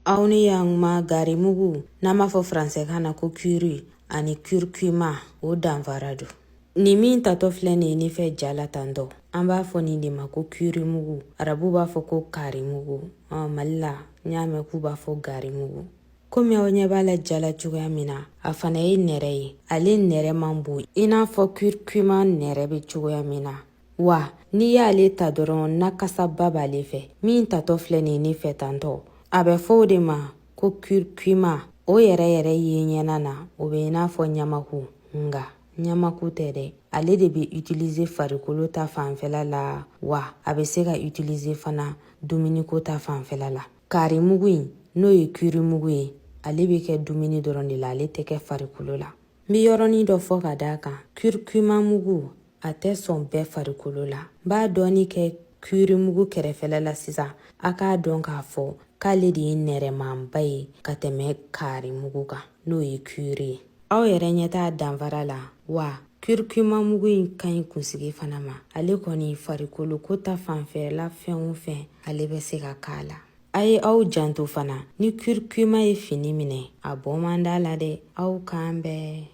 Aw ni yan kuma garimugu n'an b'a fɔ faransɛkan na ko curry ani curcuma, o danfara don. Nin min tatɔ filɛ nin ye ne fɛ ja la tantɔ, an b'a fɔ nin de ma ko currymugu, arabu b'a fɔ ko karimugu, Mali la n y'a mɛn k'u b'a fɔ garimugu. Komi aw ɲɛ b'a la ja la cogoya min na, a fana ye nɛrɛ ye. Ale nɛrɛ man bon i n'a fɔ curcuma nɛrɛ bɛ cogoya min na. Wa n'i y'ale ta dɔrɔn, na kasaba b'ale fɛ. Min tatɔ filɛ nin ye ne fɛ tantɔ, a bɛ fɔ o de ma ko curcuma. O yɛrɛ yɛrɛ ye ɲɛna na, o bɛ i n'a fɔ ɲamaku, nka ɲamaku tɛ dɛ. Ale de bɛ utiliser farikolo ta fanfɛla la, wa a bɛ se ka utiliser fana dumuniko ta fanfɛla la. Karimugu in, n'o ye currymugu ye, ale bɛ kɛ dumuni dɔrɔn de la, ale tɛ kɛ farikolo la. N bɛ yɔrɔnin dɔ fɔ ka d'a kan: curcuma mugu, a tɛ sɔn bɛɛ farikolo la. N b'a dɔɔni kɛ currymugu kɛrɛfɛla la sisan, a k'a dɔn k'a fɔ k'ale de ye nɛrɛmanba ye ka tɛmɛ karimugu kan, n'o ye curry ye. Aw yɛrɛ ɲɛ t'a danfara la wa? Curcuma mugu in ka ɲi kunsigi fana ma. Ale kɔni, farikolo ko ta fanfɛla fɛn o fɛn, ale bɛ se ka k'a la. A ye aw janto fana, ni curcuma ye fini minɛ, a bɔ man d'a la dɛ. Aw k'an bɛn.